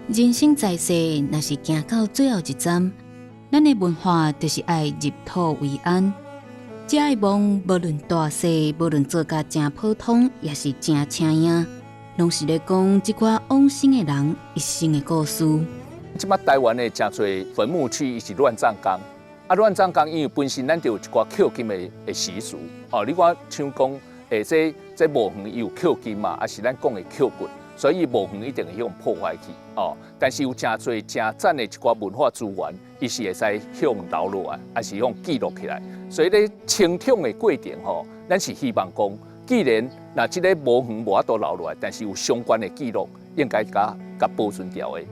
人生在世，若是行到最後一站，咱的文化就是愛入土為安。這个墓無論大細，無論做甲誠普通，抑是誠請影，攏是咧講這寡往生的人一生的故事。這擺台灣的誠濟墳墓區，伊是亂葬崗。啊，亂葬崗因為本身咱就有一寡抾金的習俗。哦，你看像講，這這墓園伊有抾金嘛，抑是咱講的抾骨，所以墓園一定會予破壞去。哦，但是有誠濟誠讚的一寡文化資源，伊是會使予留落來，抑是予記錄起來。所以咧清統的過程吼，咱是希望講，既然若這个墓園無法度留落來，但是有相關的記錄，應該共共保存牢的。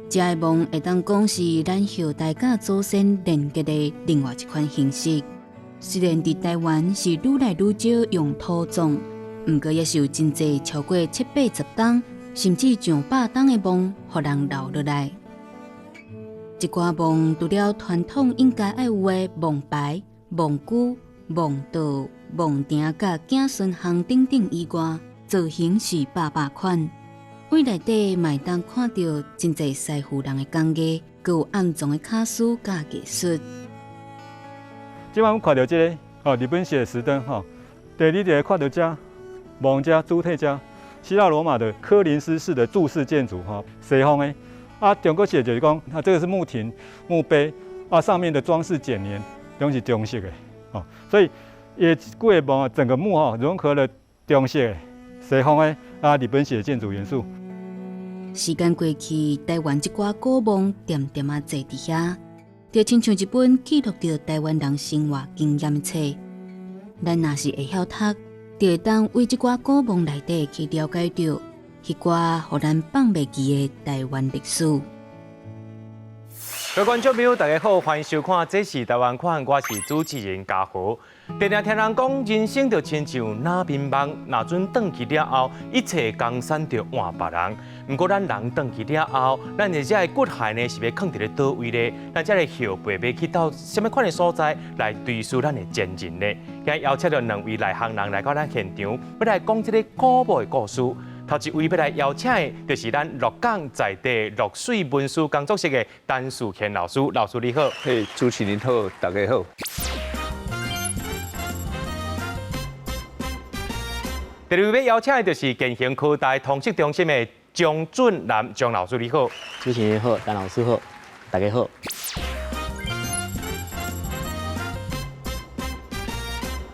這个墓會當講是咱後代佮祖先連結的另外一款形式。雖然佇台灣是愈來愈少用土葬，毋過也是有真濟超過七八十冬，甚至上百冬的墓，予人留落來。這寡墓除了傳統應該愛有的墓牌、墓龜、墓道、墓埕佮子孫行等等以外，造型是百百款。佇內底嘛會當看著真濟師傅人的工藝，閣有暗藏的巧思佮藝術。這擺阮看著這个吼，日本式的石燈吼，第二就會看著這墓這主體這希臘羅馬的科林斯式的柱式建築吼，西方的啊，中國式就是講，啊，這個是墓亭、墓碑啊，上面的裝飾剪黏攏是中式的哦，所以伊這個墓啊，整個墓吼融合了中式的、西方的啊，日本式的建築元素。時間過去，台灣這寡古墓恬恬仔坐佇遐，就親像一本記錄著台灣人生活經驗的冊。咱若是會曉讀，就會當為這寡古墓內底去了解著彼寡予咱放袂記的台灣歷史。各位觀眾朋友，大家好，歡迎收看《這是台灣看》，我是主持人嘉豪。常常聽人講，人生就親像那邊夢，若準轉去了後，一切江山就換別人。毋過咱人轉去了後，咱的這个骨骸呢，是欲囥佇咧佗位呢？咱這个後輩欲去到啥物款的所在來追思咱的前人呢？今日邀請著兩位內行人來到咱現場，欲來講這个古墓的故事。頭一位欲來邀請的，就是咱鹿港在地鹿水文書工作室的陳樹賢老師。老師你好。嘿，主持人好，大家好。第二位欲邀請的，就是建興科大通識中心的張俊南張老師，你好。主持人好，陳老師好，大家好。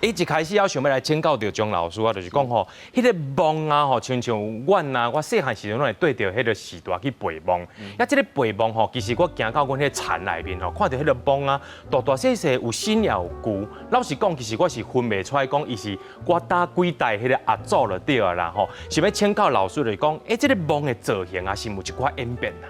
伊一開始我想欲來請教著張老師啊，就是講吼，彼个墓啊吼，親像阮啊，我細漢時陣攏會綴著彼个時代去陪墓。啊，這个陪墓吼，其實我行到阮彼个田內面吼，看著彼个墓啊，大大細細有新也有舊。老實講，其實我是分袂出來講，伊是我搭幾代彼个阿祖就對啊啦吼。想欲請教老師就是講，欸，這个墓的造型啊，是有一寡演變啊？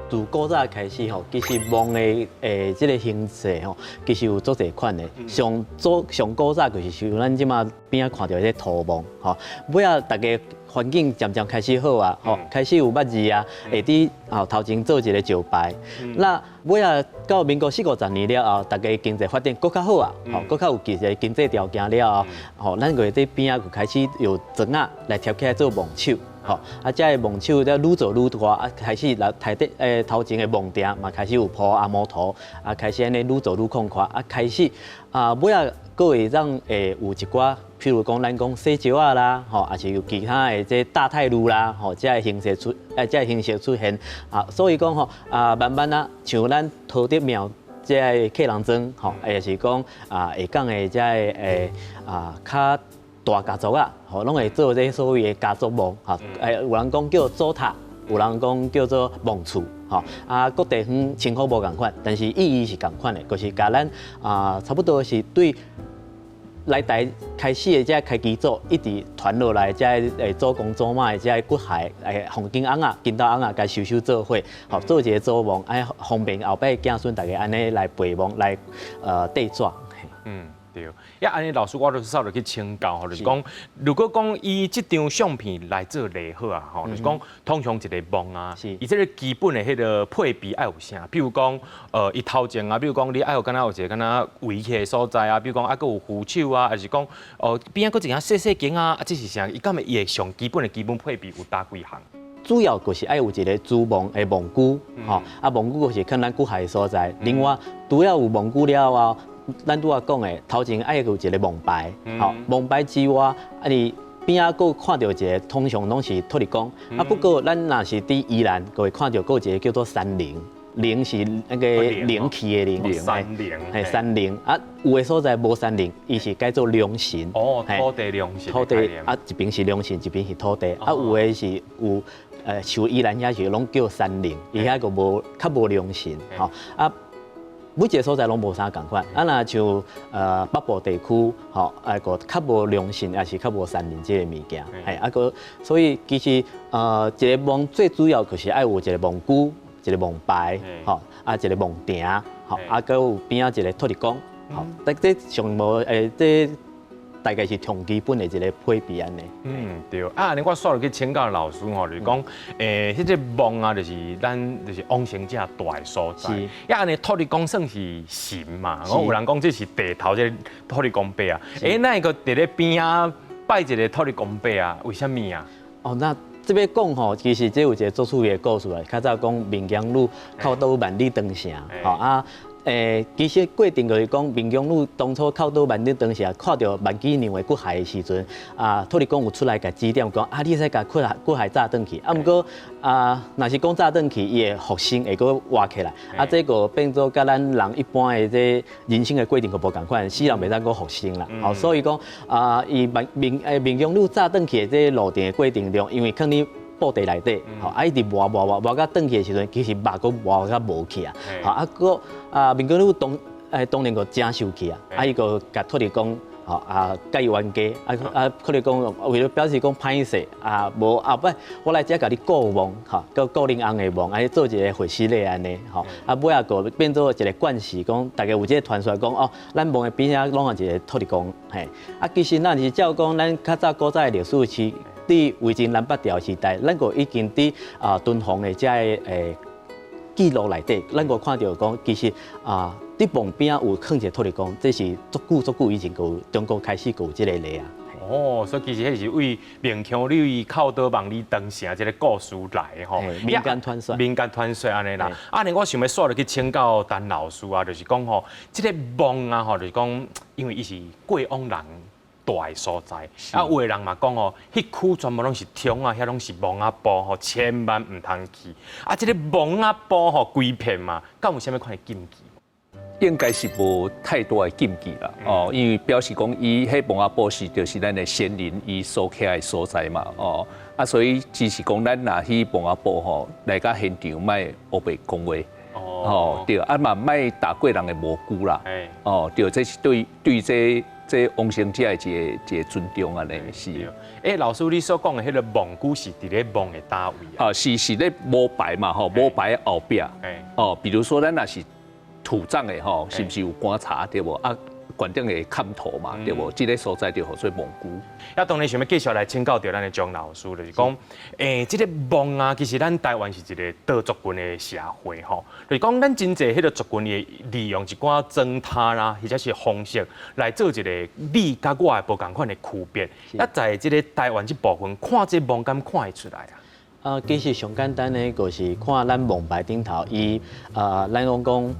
自古早開始吼，其實墓的這个形制吼，其實有足濟款的。上早上古早就是像咱這馬邊仔看著的這土墓吼，尾仔大家環境漸漸開始好啊，吼，開始有捌字啊，會佇後頭前做一個石牌。那尾仔到民國四五十年了後，大家經濟發展閣較好啊，吼，閣較有一個經濟條件了後，吼，咱就會佇邊仔就開始用磚仔來疊起來做墓丘。吼，啊，這个墓丘才愈做愈大，啊，開始來台頂頭前的墓埕嘛開始有鋪紅毛土，啊，開始按呢愈做愈擴闊，啊，開始啊，尾仔閣會當會有一寡，譬如講咱講洗石仔啦，吼，抑是有其他的這大太路啦，吼，這个形式出，這个形式出現，啊，所以講吼，啊，慢慢啊，像咱土地廟這个客人莊，吼，抑是講啊下港的這个啊較大家族啊，吼，攏會做這所謂的家族墓，吼，有人講叫祖塔，有人講叫做墓厝，吼，啊，各地方稱呼無仝款，但是意義是仝款的，就是共咱啊，差不多是對來台開始的這開基祖一直傳落來，這祖公祖媽的這骨骸，予金翁仔、金斗翁仔，共收收做伙，吼，做一个祖墓，按呢方便後擺子孫大家按呢來陪墓來綴紙。嗯。對，啊，按呢老師，我就稍落去請教吼，就是講，如果講以這張相片來做例好啊，吼，就是講通常一個墓啊，伊這个基本的彼个配備愛有啥？比如講，伊頭前啊，比如講你愛有敢若有一個敢若圍起的所在啊，比如講啊，閣有扶手啊，抑是講，邊仔閣一間細細間啊，啊，這是啥？伊敢會伊的上基本的基本配備有佗幾項？主要就是愛有一个主墓的墓區，吼，啊墓區就是囥咱骨骸的所在。另外，除了有墓區了後，咱拄仔講的頭前愛有一个墓牌，吼，墓牌之外，啊你邊仔閣看著一个，通常攏是土地公。啊，不過咱若是佇宜蘭，閣會看著閣有一個叫做山靈，靈是那個靈氣的靈，山靈，嘿，山靈啊，有的所在無山靈，伊是改做龍神。哦，土地龍神。土地啊，一邊是龍神，一邊是土地。啊，有的是有，像宜蘭遐是攏叫山靈，伊遐閣無較無龍神，吼啊。每一个所在攏無啥仝款，啊若像北部地區，吼，啊閣較無龍神，抑是較無山靈這个物件，嘿，啊閣所以其實一个墓最主要就是愛有一个墓區，一个墓牌，吼，啊一个墓埕，吼，啊閣有邊仔一个土地公，吼，但這上無這大概是上基本的一个配備按呢。嗯，對。啊，按呢我煞落去請教老師吼，就是講，彼個墓啊，就是咱就是往生者蹛的所在。是。啊，按呢土地公算是神嘛？我有人講這是地頭這個土地公伯啊。哪會閣佇咧邊仔拜一个土地公伯啊？為啥物啊？哦，那這欲講吼，其實這有一个足趣味的故事啊。較早講孟姜女哭倒萬里長城，吼啊。其實過程就是講，孟姜女當初哭倒萬里長城，看著萬綺娘的骨骸的時陣，啊，土地公有出來共指點講，啊，你會使共骨骸炸轉去，啊，毋過啊，若是講炸轉去，伊會復生，會閣活起來，啊，這個變做佮咱人一般的這人生的過程閣無仝款，死人袂當閣復生啦，好，所以講啊，伊孟孟孟姜女炸轉去的這路程的過程中，因為囥佇布袋內底，吼，啊，一直磨磨磨磨甲轉去的時陣，其實肉閣磨甲無去啊，吼，啊，閣啊，孟姜女當然閣誠生氣啊，啊，伊閣共土地公，吼，啊，共伊冤家，啊啊，土地公為了表示講歹勢，啊，無後擺我來遮共你顧墓，吼，閣顧恁翁的墓，啊，做一个會師禮按呢，吼，啊，尾仔閣變做一个慣勢，講大家有這个傳說講，哦，咱墓的邊仔攏有一个土地公，嘿，啊，其實咱是照講，咱較早古早的歷史是。佇魏晉南北朝時代，咱閣已經佇啊敦煌的這个記錄內底，咱閣看著講，其實啊，佇墓邊仔有囥一个土地公，這是足久足久以前閣有中國開始閣有這个禮啊。哦，所以其實彼是為孟姜女哭倒萬里長城這个故事來的吼。民間傳說。民間傳說按呢啦。按呢，我想欲煞落去請教陳老師啊，就是講吼，這个墓啊吼，就是講，因為伊是過往人蹛的所在，啊，有的人嘛講哦，彼區全部攏是柱仔，遐攏是墓仔埔吼，千萬毋通去。啊，這个墓仔埔吼，規片嘛，敢有啥物款的禁忌？應該是無太多的禁忌啦，哦，因為表示講伊彼墓仔埔是就是咱的先人伊所徛的所在嘛，哦，啊，所以只是講咱若去墓仔埔吼，來到現場莫烏白講話，哦，對，啊嘛莫踏過人的墓區啦，哦，對，這是對對這這往生者的一个一个尊重按呢是。老師，你所講的彼个墓區是佇咧墓的佗位啊？啊，是是咧墓牌嘛，吼，墓牌後壁，哦，比如說咱若是土葬的吼，是毋是有棺柴對無？啊，懸頂會崁土嘛，對無？這个所在就號做墓區。啊，當然想欲繼續來請教著咱的張老師，就是講，這个墓啊，其實咱台灣是一个多族群的社會吼，就是講咱真濟彼个族群會利用一寡磚塔啦，或者是方式來做一个你佮我的無仝款的區別。啊，在這个台灣這部分，看這墓敢看會出來啊？啊，其實上簡單的，就是看咱墓牌頂頭，伊啊，咱講講。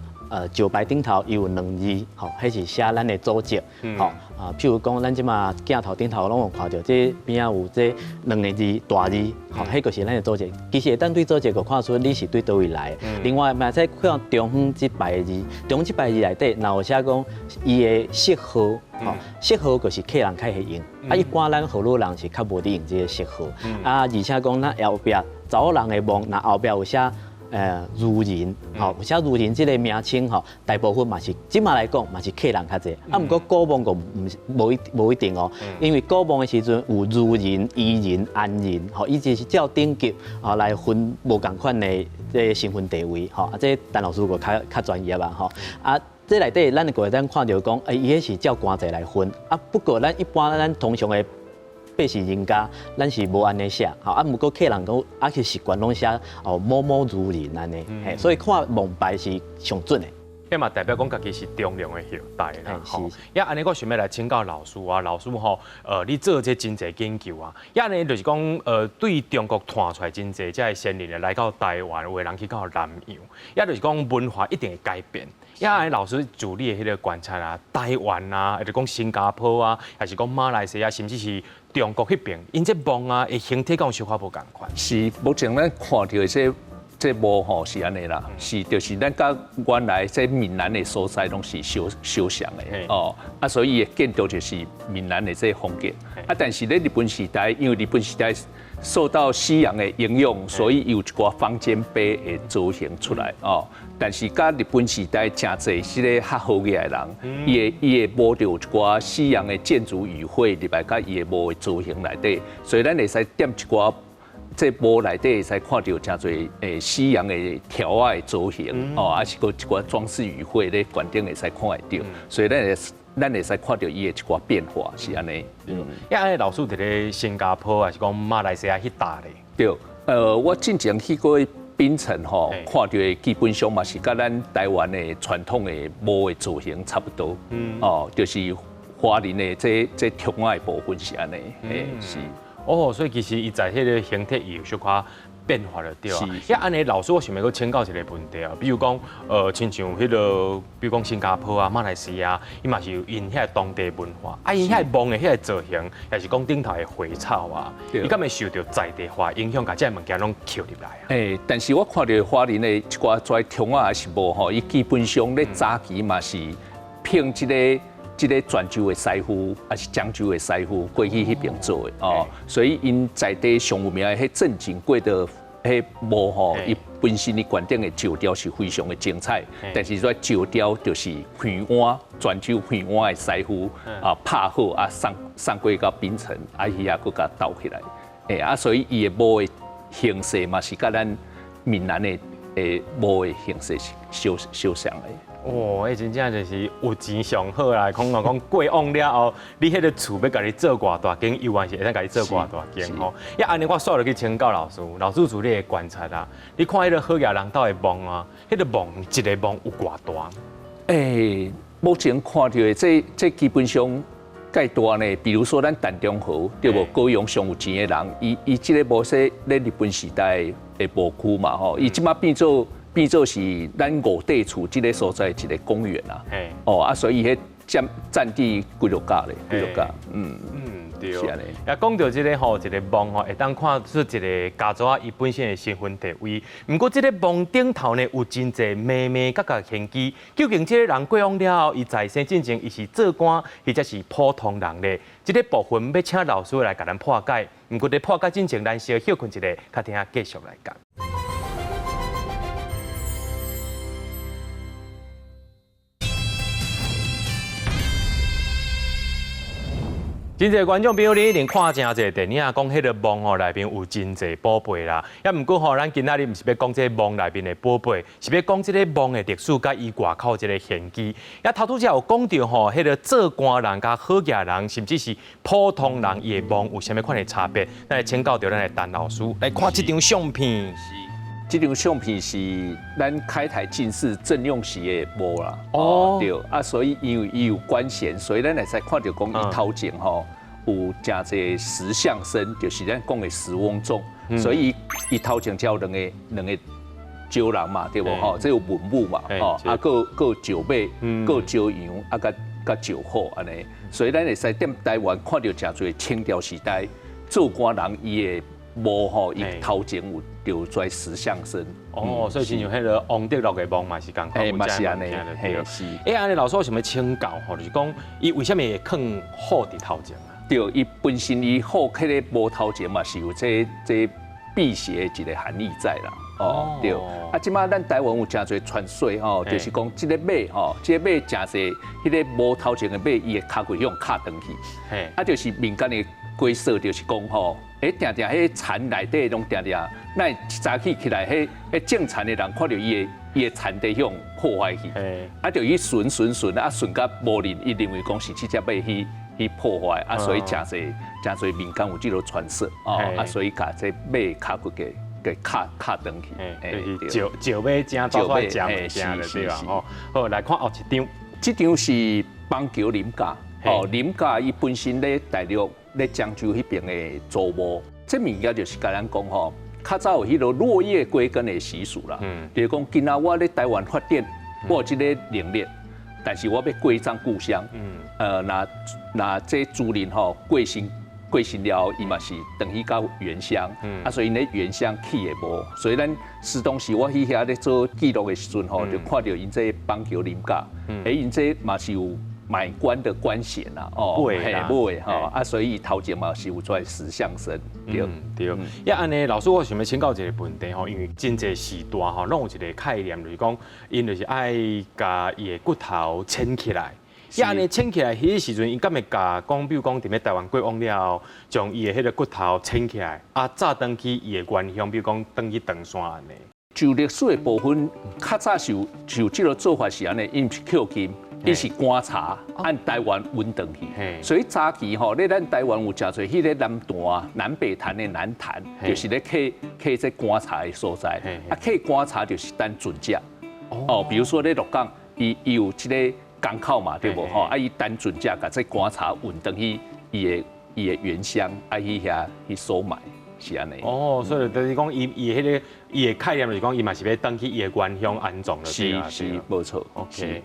石牌頂頭伊有兩字，吼，彼是寫咱的祖籍，吼啊，譬如講，咱這馬鏡頭頂頭攏有看著，這邊仔有這兩个字大字，吼，彼就是咱的祖籍。其實會當對祖籍就看出你是對佗位來的。另外，嘛會使看中央這排的字，中央這排字內底，若有寫講伊的色號，吼，色號就是客人較會用。啊，一般咱河洛人是較無佇用這个色號。啊，而且講咱後壁查某人的墓，若後壁有寫孺人，吼，有寫孺人這个名稱吼，大部分嘛是這馬來講嘛是客人較濟，啊，毋過古墓閣毋是無一定哦，因為古墓的時陣有孺人、夷人、安人，吼，伊就是照等級啊來分無仝款的這个身份地位，吼，啊，這陳老師閣較較專業啊，吼，啊，這內底咱閣會當看著講，伊彼是照官制來分，啊，不過咱一般咱通常的百姓人家，咱是無按呢寫，吼啊，毋過客人講啊，去習慣攏寫哦某某孺人按呢，嘿，所以看墓牌是上準的。彼嘛代表講家己是忠良的後代啦，吼。抑按呢，我想欲來請教老師啊，老師吼，你做這真濟研究啊，抑按呢就是講，對中國傳出來真濟這个先人來到台灣，有的人去到南洋，抑就是講文化一定會改變。抑按呢老師就你的彼个觀察啊，台灣啊，抑是講新加坡啊，抑是講馬來西亞，甚至是中國彼爿，𪜶這墓啊，的形體敢有小可無仝款？是，目前咱看著的這墓吼是按呢啦，是就是咱佮原來這閩南的所在攏是相相像的哦，啊，所以伊的建築就是閩南的這個風格。啊，但是咧日本時代，因為日本時代受到西洋的影響，所以有一寡方尖碑的造型出來哦。但是佮日本時代誠濟這个較好額的人，伊的墓就有一寡西洋的建築語彙入來，佮伊的墓的造型內底，所以咱會使踮一寡。這墓內底會使看著誠濟西洋的條仔的造型哦，抑是閣一寡裝飾語彙咧，懸頂會使看會著，所以咱會使看著伊的一寡變化是按呢。嗯，抑按呢老師佇咧新加坡抑是講馬來西亞彼搭咧？對，我進前去過檳城吼，看著的基本上嘛是佮咱台灣的傳統的墓的造型差不多。哦，就是華人的這窗仔的部分是按呢，是。哦，所以其實伊在彼个形體伊有小可變化就對啊。抑按呢老師，我想欲閣請教一個問題啊，比如講，親像彼个，比如講新加坡啊、馬來西亞，伊嘛是有𪜶遐當地文化，啊，𪜶遐墓的彼个造型，抑是講頂頭的花草啊，伊敢會受著在地化影響，共這个物件攏抾入來啊？欸，但是我看著華人的一寡跩窗仔抑是墓吼，伊基本上咧早期嘛是憑這个。這个泉州的師傅，抑是漳州的師傅過去彼爿做的哦，所以𪜶在地上有名的彼鄭景貴的彼墓吼，伊本身伊懸頂的石雕是非常的精彩，但是這石雕就是橫灣泉州橫灣的師傅啊拍好啊送送過到檳城，啊彼遐閣共鬥起來，欸啊所以伊的墓的形式嘛是佮咱閩南的墓的形式是相相像的。哦，欸，真正就是有錢上好啦！講講過往了後，你彼个厝欲共你做偌大間，猶原是會當共你做偌大間吼。抑按呢，我煞落去請教老師，老師就你的觀察啊，你看彼个好額人兜的墓啊，彼个墓一个墓有偌大？欸，目前看著的這這基本上蓋大呢，比如說咱陳忠和對無？高雄上有錢的人，伊伊這個墓說咧日本時代的墓區嘛吼，伊這馬變做。變做是咱五塊厝這个所在一个公園啊，哦啊，所以彼佔佔地幾落甲咧，幾落甲，嗯嗯對。啊，講著這个吼，一个墓吼，會當看出一个家族啊，伊本身的身份地位。毋過這个墓頂頭呢，有真濟眉眉角角玄機。究竟這个人過往了後，伊在生進前，伊是做官，抑者是普通人咧？這个部分欲請老師來共咱破解。毋過佇破解進前，咱先歇睏一下，較聽繼續來講。真濟觀眾朋友，你一定看誠濟電影，講彼个墓吼內面有真濟寶貝啦。抑毋過吼，咱今仔日毋是欲講這个墓內面的寶貝，是欲講這个墓的歷史佮伊外口這个玄機。抑頭拄才有講著吼，彼个做官人佮好額人，甚至是普通人，伊的墓有啥物款的差別？咱來請教著咱的陳老師來看這張相片。這張相片是咱開台進士鄭用錫的墓啦。哦，對，啊，所以因為伊有官銜，所以咱會使看著講伊頭前吼有誠濟石像生，就是咱講的石翁眾，所以伊頭前才有兩個兩個石人嘛，對無吼？這有文武嘛，吼，啊，閣閣有石馬，閣有石羊，啊，佮佮石虎按呢，所以咱會使踮台灣看著誠濟清朝時代做官人伊的墓吼，伊頭前有著跩石像生。哦，所以親像彼个王德祿的墓嘛是仝款，欸，嘛是按呢，嘿是。欸，按呢老師我想欲請教吼，就是講伊為啥物會囥虎佇頭前啊？對，伊本身伊虎囥咧墓頭前嘛是有這這辟邪的一個含義在啦。哦，對。啊，這馬咱台灣有誠濟傳說吼，就是講這个馬吼，這个馬誠濟，彼个墓頭前的馬，伊的跤骨予敲斷去。嘿。啊，就是民間的解說，就是講吼。欸，定定彼田內底攏定定，咱一早起起來，彼彼種田的人看著伊的伊的田地予破壞去，啊，就去巡巡巡，啊，巡甲無認，伊認為講是這隻馬去去破壞，啊，所以誠濟誠濟民間有這個傳說，哦，啊，所以共這馬跤骨給。給敲敲轉去。就是石石尾正走出來食物件就對啊。吼，好，來看後一張。這張是板橋林家。哦，林家伊本身咧大陸咧漳州彼邊的祖墓，這物件就是共咱講吼，較早有彼个落葉歸根的習俗啦。就是講今仔我咧台灣發展，我有這個能力，但是我欲歸葬故鄉。若若這主人吼過身過身了後，伊嘛是轉去到原鄉。啊，所以𪜶咧原鄉起的墓，所以咱時當時我去遐咧做記錄的時陣吼，就看著𪜶這板橋林家，欸，𪜶這嘛是有買官的官銜啦，哦，買啦，買吼，啊，所以頭前嘛是有出來石象生，對。對。啊，按呢，老師，我想欲請教一个問題吼，因為真濟時代吼，攏有一个概念，就是講，𪜶就是愛共伊的骨頭掮起來。啊，按呢掮起來，彼个時陣，𪜶敢會共講，比如講佇咧台灣過往了後，將伊的彼个骨頭掮起來，啊，載轉去伊的原鄉，比如講轉去唐山按呢。就歷史的部分，較早是有就這个做法是按呢，𪜶毋是抾金。伊是棺材按台灣運轉去，所以早期吼，咧咱台灣有誠濟彼个南壇、南北壇的南壇，就是咧刻刻這棺材的所在。啊，刻棺材就是等船隻。哦，比如說咧鹿港，伊伊有這个港口嘛，對無吼？啊，伊等船隻共這棺材運轉去伊的伊的原鄉，啊去遐去收買，是按呢。哦，所以就是講，伊伊彼个伊的概念就是講，伊嘛是欲轉去伊的原鄉安葬了。是是，無錯。 OK。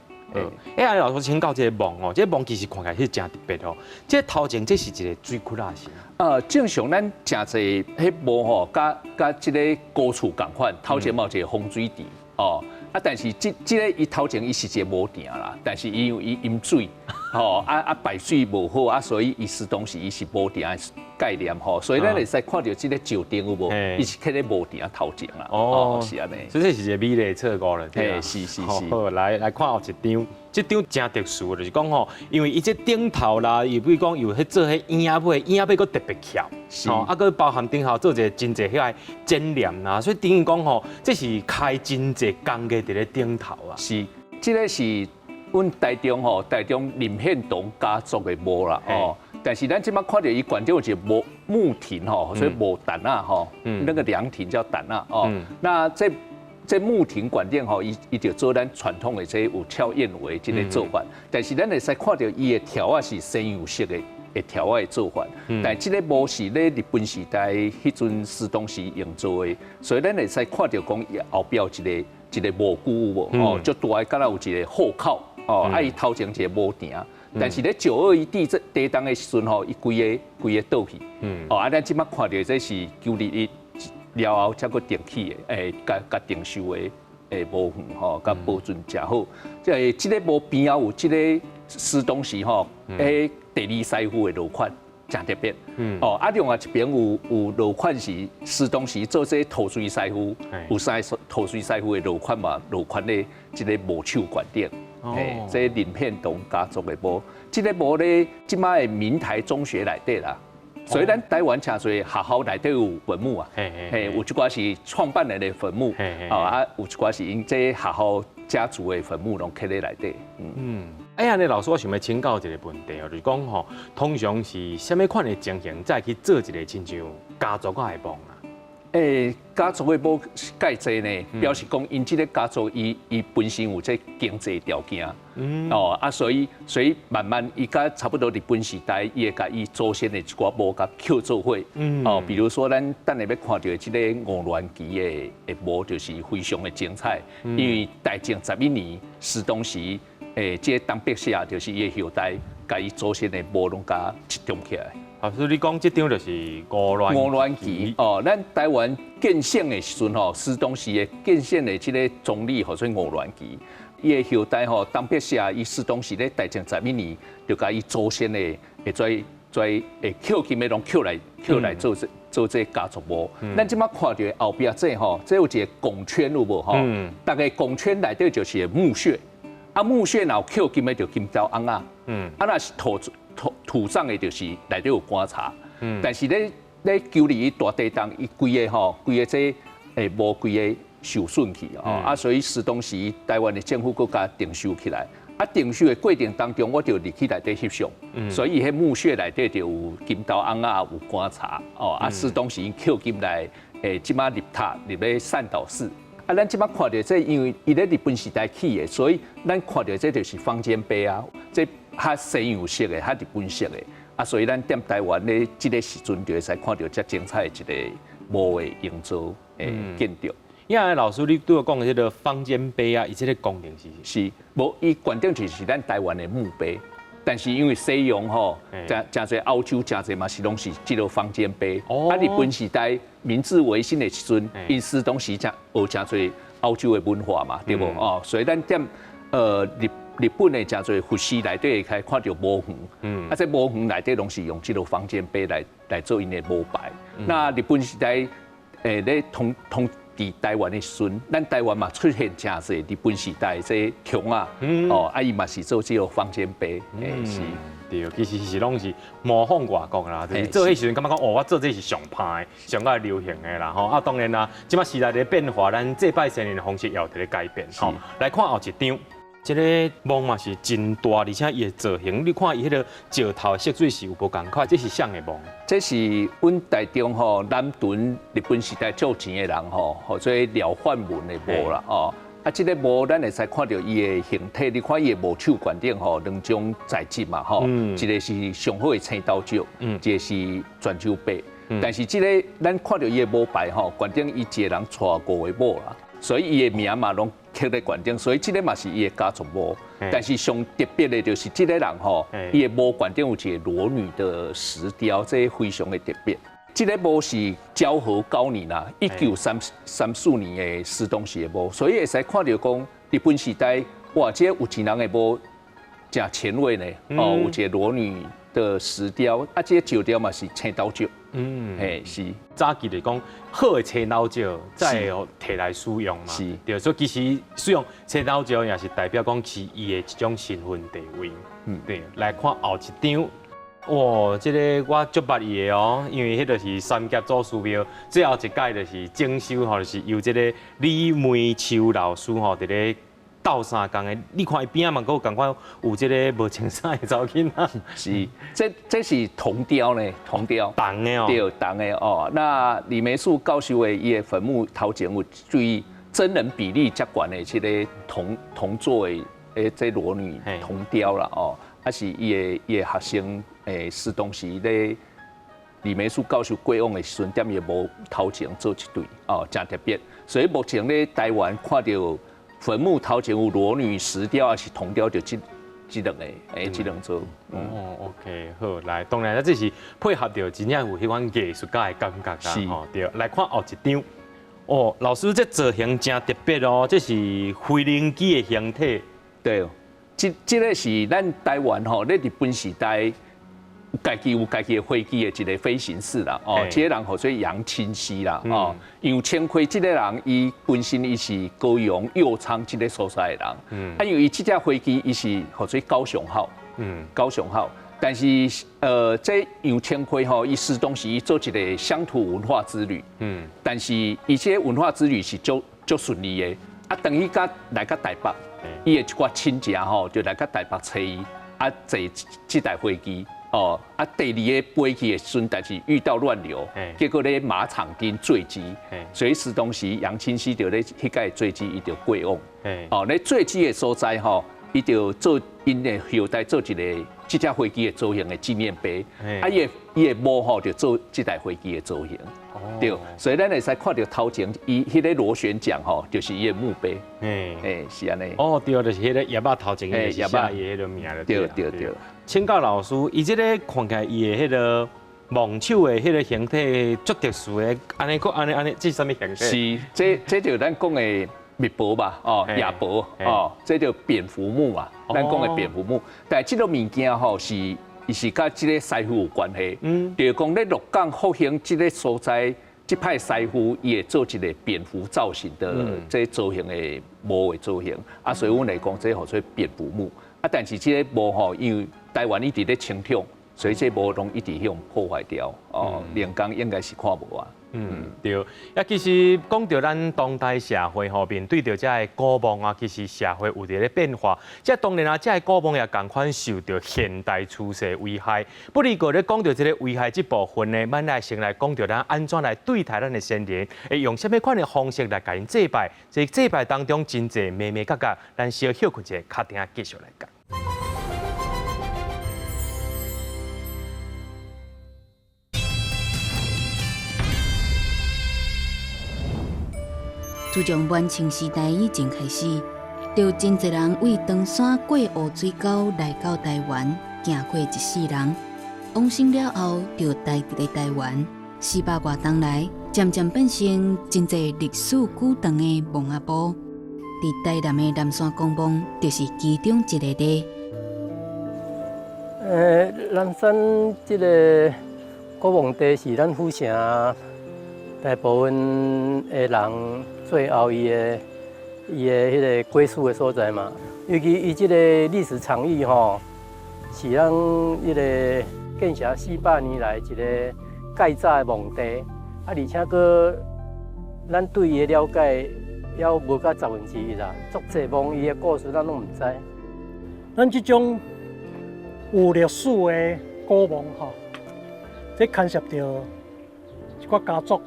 欸，啊，老師請教這个墓哦，這个墓其實看起來是誠特別哦。這个頭前這是一個水窟仔是？正常咱誠濟彼墓吼，佮佮這个古厝仝款，頭前嘛有一个風水池哦。啊，但是這這个伊頭前伊是一个墓埕啦，但是因為伊淹水，吼啊啊排水無好啊，所以伊是當時伊是墓埕的概念吼，所以咱會使看著這个石釘有無？伊是徛咧墓埕頭前啦。哦，是按呢。所以這是一個美麗錯誤了。嘿，是是是。好，來來看後一張，這張誠特殊，就是講吼，因為伊這頂頭啦，又比如講有彼做彼椅仔尾，椅仔尾閣特別翹，吼，啊，閣包含頂頭做一个真濟彼个剪簾啦，所以等於講吼，這是開真濟工藝佇咧頂頭啊。是，這个是阮台中吼，台中林獻堂家族的墓啦，哦。但是咱這擺看著伊館頂有一個墓墓亭吼，所以墓碇仔吼，那個涼亭叫碇仔哦。那這這墓亭館頂吼，伊伊就做咱傳統的這有翹燕尾這个做法。但是咱會使看著伊的柱仔是西洋式的的柱仔的做法。但這个墓是咧日本時代彼陣時當時營造的，所以咱會使看著講伊後壁有一個一个墓龜有無？哦，足大的，敢若有一個虎口哦，啊，伊頭前一个墓埕。但是咧九二一地震地動的時陣吼，伊規个規个倒去。哦，啊，咱這擺看著這是九二一了後才閣重起的，欸，共共重修的欸墓園吼，共保存誠好。這個這个墓邊仔有這个師當時吼，欸，第二師傅的落款，誠特別。哦，啊，另外一邊有有落款是師當時做這个土水師傅，有三个土水師傅的落款嘛，落款咧這个墓手館頂。嘿，這林獻堂家族的墓，這个墓咧，這擺的明台中學內底啦。所以咱台灣誠濟學校內底有墳墓啊，嘿，有一寡是創辦人的墳墓，哦啊，有一寡是𪜶這學校家族的墳墓攏刻咧內底。嗯，哎呀，你老師，我想欲請教一个問題哦，就是講吼，通常是啥物款的情形，才會去做一個親像家族仔的墓啊？欸，家族的墓蓋濟呢，表示講𪜶這个家族伊伊本身有這經濟條件，哦啊，所以所以慢慢伊佮差不多日本時代，伊會共伊祖先的一寡墓共抾做伙，哦，比如說咱等下欲看著這个吳鑾其的的墓，就是非常的精彩，因為大正十一年時當時，欸，這個東伯社就是伊的後代，共伊祖先的墓攏共集中起來。啊，所以你講這張就是吳鑾吳鑾其哦，咱台灣建省的時陣吼，時當時的建省的這个總理號做吳鑾其，伊的後代吼，東伯社伊時當時咧大正十一年，就共伊祖先的會做做會抾金的攏抾來抾來做這做這家族墓。咱這擺看著後壁這吼，這有一个拱圈有無吼？逐个拱圈內底就是個墓穴，啊墓穴若有抾金的就金條甕仔，啊若是土土土葬的，就是內底有棺材，但是咧咧九二一大地動，伊規个吼，規个這欸墓規個受損去哦，啊，所以時當時台灣的政府閣共重修起來，啊，重修的過程當中，我就入去內底翕相，所以彼墓穴內底就有金刀甕仔，有棺材，哦，啊，是當時抾金來這馬立塔佇咧善導寺。啊，咱這馬看著這，因為伊咧日本時代起的，所以咱看著這就是方尖碑啊，這較西洋式的，較日本式的。啊，所以咱踮台灣咧這个時陣就會使看著遮精彩的一个墓的營造的建築。因為老師你拄仔講的這个方尖碑啊，伊這个功能是？是，無伊懸頂就是咱台灣的墓碑，但是因為西洋吼，誠誠濟歐洲誠濟嘛是攏是這个方尖碑。啊，日本時代明治維新的時陣，𪜶是當時誠學誠濟歐洲的文化嘛，對無？哦，所以咱踮日本的誠濟佛寺內底會開看著墓園，啊，這墓園內底攏是用這个方尖碑來做𪜶的墓牌。那日本時代咧統統治台灣的時陣，咱台灣嘛出現誠濟日本時代這強啊，哦，啊伊嘛是做這个方尖碑，是。對，其實是攏是模仿外國啦，就是做彼時陣感覺講，哦，我做這是上歹的、上較流行的啦，吼。啊，當然啦，這擺時代咧變化，咱祭拜先人的方式也有佇咧改變，吼。來看後一張，這个墓嘛是真大，而且伊的造型，你看伊彼个石頭的色水是有無仝款，這是啥的墓？這是阮台中吼南屯日本時代足有錢的人吼，號做廖煥文的墓啦，哦。啊，這个墓咱會使看著伊的形體，你看伊的墓手懸頂吼，兩種材質嘛吼，一个是上好的青豆石，一个是泉州白。但是這个咱看著伊的墓牌吼，懸頂伊一个人娶五个某啦，所以伊的名嘛攏刻咧懸頂，所以這个嘛是伊的家族墓。但是上特別的就是這个人吼，伊的墓懸頂有一个裸女的石雕，這非常的特別。這个墓是昭和九年啦，1934年的司東氏的墓，所以會使看著講日本時代，哇，這个有錢人的墓誠前衛呢，哦，有一个裸女的石雕，啊，這个石雕嘛是青豆石，嘿，是。早期來講，好的青豆石才會提來使用嘛，對，所以其實使用青豆石也是代表講是伊的一種身份地位，對。來看後一張。哇，這个我足捌伊的哦，因為彼个是三峽祖師廟，最後一屆就是整修吼，就是由這个李梅秋老師吼，佇咧鬥相共的。你看伊邊仔嘛，閣有仝款有這个無穿衫的查某囡仔。是，這是銅雕呢，銅雕。銅的哦。對，銅的哦。那李梅樹教授的伊的墳墓頭前有注意真人比例較懸的這个銅做的這裸女銅雕啦哦，啊是伊的學生。是當時咧李梅樹教授過往的時陣，踮伊墓頭前做一對哦，誠特別。所以目前咧台灣看著墳墓頭前有裸女石雕，還是銅雕，就這兩个，這兩座。哦，OK，好，來，當然啦，這是配合著真正有彼款藝術家的感覺啦，吼，對。來看後一張，哦，老師這造型誠特別哦，這是飛行機的形體。對，這个是咱台灣吼，咧日本時代，家己有家己的飛機的一个飛行士啦，哦，這个人號做楊清溪啦，哦，楊清輝這个人，伊本身伊是高雄右昌這个所在的人，啊，因為伊這架飛機伊是號做高雄號，高雄號，但是這楊清輝吼，伊是當時伊做一个鄉土文化之旅，但是伊這个文化之旅是足足順利的，啊，當伊佮來到台北，伊的一寡親戚吼，就來到台北揣伊，啊，坐這台飛機。哦，啊，第二个飛去的時陣，但是遇到亂流，結果咧馬場町墜機，所以是當時楊清溪就咧彼個墜機，伊就過往。哦，咧墜機的所在吼，伊就做𪜶的後代做一个這架飛機的造型的紀念碑。啊，伊的墓吼就做這台飛機的造型。對，所以咱會使看著頭前伊彼个螺旋槳吼，就是伊的墓碑。是按呢。哦，對，就是彼个葉仔頭前，伊是寫伊彼个名就對。對對。請教老師，伊這个看起來伊的彼个墓手的彼个形體足特殊的，按呢閣按呢按呢，這是啥物形體？是，這就咱講的密婆吧，哦，夜婆，哦，這就蝙蝠墓嘛，咱講的蝙蝠墓。但這个物件吼是，伊是佮這个師傅有關係。就是講咧鹿港復興這个所在，這派師傅伊會做一个蝙蝠造型的這造型的墓的造型，啊，所以阮來講這號做蝙蝠墓。啊，但是這个墓吼，因為台灣一直咧清統，所以這墓攏一直予破壞掉，哦，靈工應該是看無啊。嗯，對。啊，其實講著咱當代社會吼，面對著這个古墓啊，其實社會有佇咧變化。這當然啊，這个古墓也仝款受著現代趨勢危害。不過咧講著這个危害這部分呢，咱來先來講著咱按怎來對待咱的先人，會用啥物款的方式來共𪜶祭拜。這祭拜當中真濟眉眉角角，咱小歇睏一下，較等繼續來講。自從晚清時代以前開始，就真濟人為唐山過烏水溝來到台灣，行過一世人，往生了後就待佇咧台灣。400外冬來，漸漸變成真濟歷史久長的墓仔埔。佇台南的南山公墓就是其中一个例。南山這个古墓地是咱府城大部分的人最後伊的彼个歸屬的所在嘛。尤其伊這个歷史場域吼，是咱彼个建設400年來一个蓋早的墓地，啊，而且閣咱對伊的了解猶無到1/10啦，足濟墓伊的故事咱攏毋知。咱這種有歷史的古墓吼，這牽涉著一寡家族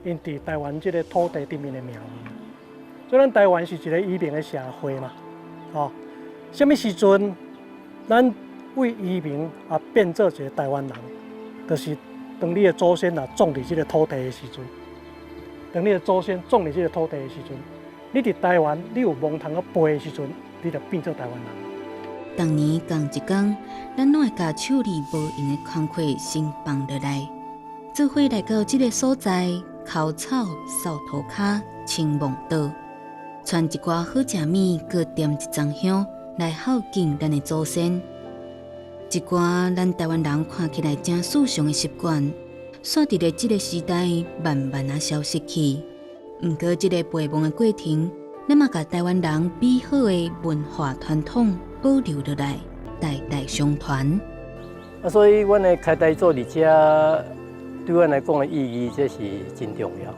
，𪜶佇台灣這个土地頂面的命運。所以咱台灣是一个移民的社會嘛，吼，啥物時陣咱為移民啊變做一个台灣人，就是當你的祖先啊葬佇這个土地的時陣，當你的祖先葬佇這个土地的時陣，你佇台灣你有墓通去背的時陣，你就變做台灣人。逐年仝一工，咱攏會共手裡無閒的工課先放落來，做伙來到這个所在，摳草、掃塗跤、清墓道，傳一寡好食物，閣點一欉香來孝敬咱的祖先。一寡咱台灣人看起來誠時尚的習慣，煞佇咧這个時代慢慢仔消失去。毋過，這个陪墓的過程，咱嘛共台灣人美好的文化傳統保留落來，代代相傳。啊，所以阮的開台祖佇遮，對阮來講的意義，這是真重要。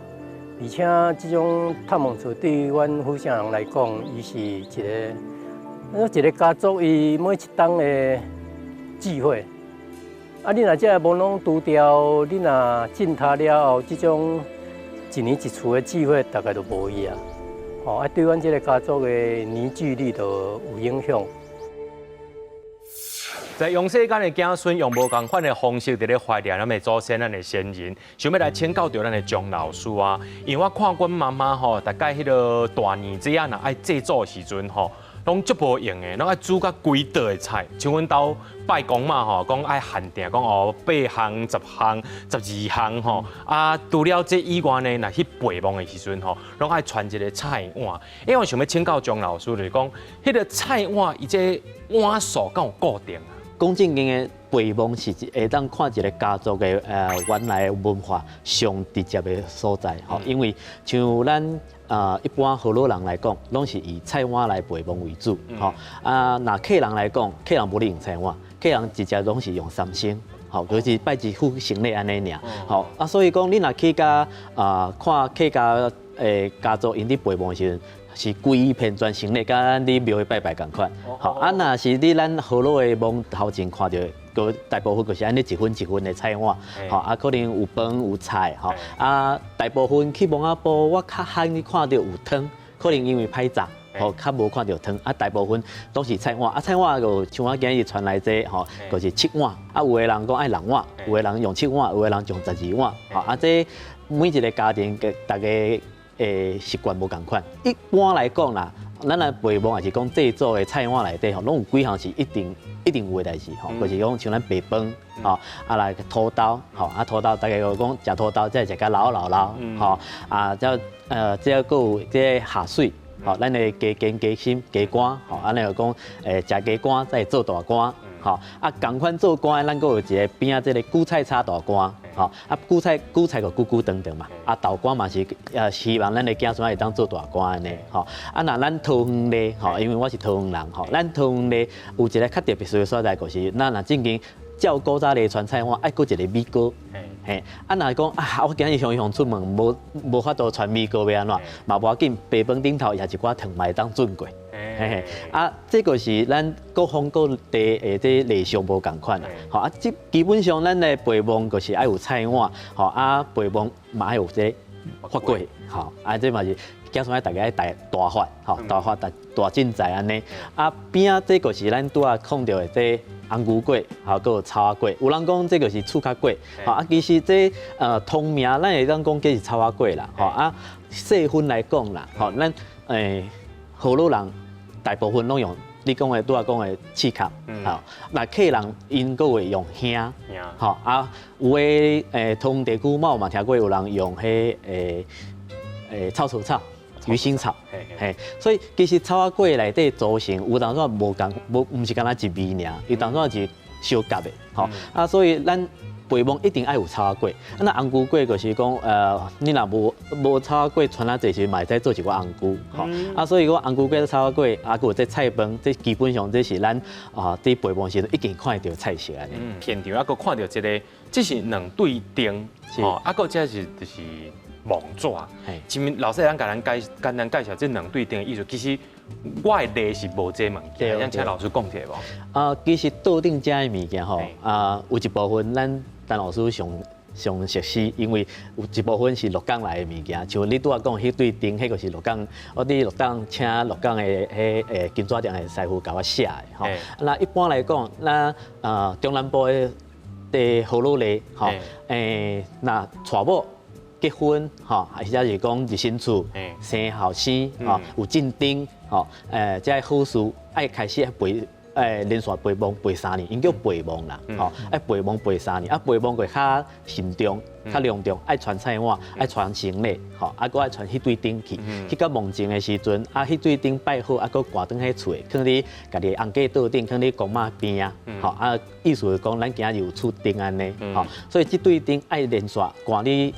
而且這種探望厝對阮府城人來講，伊是一个，一个家族伊每一冬的聚會。啊，你若這个墓攏除掉，你若進塔了後，這種一年一次的聚會，大概就無去啊。吼，啊，對阮這个家族的凝聚力就有影響。在用世間的子孫用無仝款的方式，佇咧懷念咱的祖先、咱的先人，想欲來請教著咱的張老師啊。因為我看阮媽媽吼，大概彼个大年節仔，若愛祭祖的時陣吼，攏足無閒的，攏愛煮甲幾道的菜。像阮兜拜公媽吼，講愛限定講哦，8項、10項、12項吼。啊，除了這以外呢，若去陪墓的時陣吼，攏愛傳一个菜碗。因為我想欲請教張老師，就是講，彼个菜碗伊這碗數敢有固定啊？講正經的陪墓是會當看一个家族的原來的文化上直接的所在吼，因為像咱一般河洛人來講，攏是以菜碗來陪墓為主吼。啊，若客人來講，客人無咧用菜碗，客人直接攏是用三牲，吼，就是拜一副行禮按呢爾。吼啊，所以講你若去共看客家的家族𪜶佇陪墓的時陣，是規片全行禮，佮咱佇廟會拜拜仝款。吼啊，若是佇咱河洛的墓頭前看著，閣大部分就是按呢一份一份的菜碗，吼啊，可能有飯有菜，吼啊，大部分去墓仔埔，我較罕去看著有湯，可能因為歹炸，吼較無看著湯。啊，大部分攏是菜碗，啊菜碗就像我今日傳來這吼，就是7碗，啊有的人講愛6碗，有的人用7碗，有的人用12碗，吼啊這每一个家庭嘅大家的習慣無仝款。一般來講啦，咱來陪墓也是講製作的菜碗內底吼，攏有幾項是一定一定有的代誌吼，就是講像咱白飯吼，啊來土豆吼，啊土豆大家就講食土豆，才會食甲老老老吼，啊這這閣有這下水吼，咱的雞肩、雞心、雞肝吼，按呢就講食雞肝才會做大官吼，啊仝款做官的，咱閣有一个邊仔這个韭菜炒大官。吼，啊，韭菜韭菜就久久長長嘛，啊，豆干嘛是希望咱的子孫會當做大官按呢，吼，啊，若咱桃園咧，吼，因為我是桃園人，吼，咱桃園咧有一个較特別的所在，就是咱若正經照古早咧傳菜碗，愛閣一个米糕。嘿，啊，若講啊，我今日雄雄出門無法度傳米糕欲按怎，嘛無要緊，白飯頂頭也一寡糖嘛會當轉過。嘿嘿，啊，這個是咱各方各地的這禮俗無仝款啦。吼啊，這基本上咱的陪墓就是愛有菜碗，吼啊，陪墓嘛愛有這發粿，吼啊，這嘛是子孫愛逐家愛大大發，吼大發大大進財按呢。啊，邊仔這個是咱拄仔講著的這紅龜粿，吼，閣有草仔粿。有人講這個是厝跤粿，吼啊，其實這通名咱會當講這是草仔粿啦，吼啊，細分來講啦，吼咱河洛人大部分攏用你講的拄仔講的刺殼，吼，那客人𪜶閣會用香，吼啊，有的桃園地區嘛有嘛聽過有人用彼臭草草、魚腥草，嘿，所以其實草仔粿內底組成有當時無仝無，毋是干焦一味爾，有當時是相夾的，吼啊，所以咱陪墓一定愛有草仔粿，啊那紅龜粿就是講，你若無草仔粿，賰仔濟時嘛會使做一寡紅龜，吼啊，所以講紅龜粿、草仔粿，啊，閣有這菜飯，這基本上這是咱啊佇陪墓時陣一定看會著菜色按呢。現場啊，閣看著這个，這是兩對燈，吼，啊，閣這是就是墓紙。前面老師會當共咱介簡單介紹這兩對燈的意思，其實我的禮是無這物件，想請老師講一下無？啊，其實桌頂遮的物件吼，啊，有一部分咱陳老師上上熟悉，因為有一部分是鹿港來的物件，像你拄仔講彼對燈，彼個是鹿港，我佇鹿港請鹿港的彼金紙店的師傅共我寫的吼。那一般來講，咱中南部的的河洛禮吼，若娶某結婚吼，或者是講入新厝生後生吼，有進燈吼，這個好事愛開始陪。連續陪墓陪三年，𪜶叫陪墓啦，吼，愛陪墓陪三年，啊陪墓會較慎重、較隆重，愛傳菜碗，愛傳行李，吼，啊閣愛傳彼對燈去，去到墓前的時陣，啊彼對燈拜好，啊閣掛轉彼厝，囥佇家己翁家桌頂，囥佇公媽邊仔，吼，啊意思是講咱今日有出燈按呢，吼，所以這對燈愛連續掛佇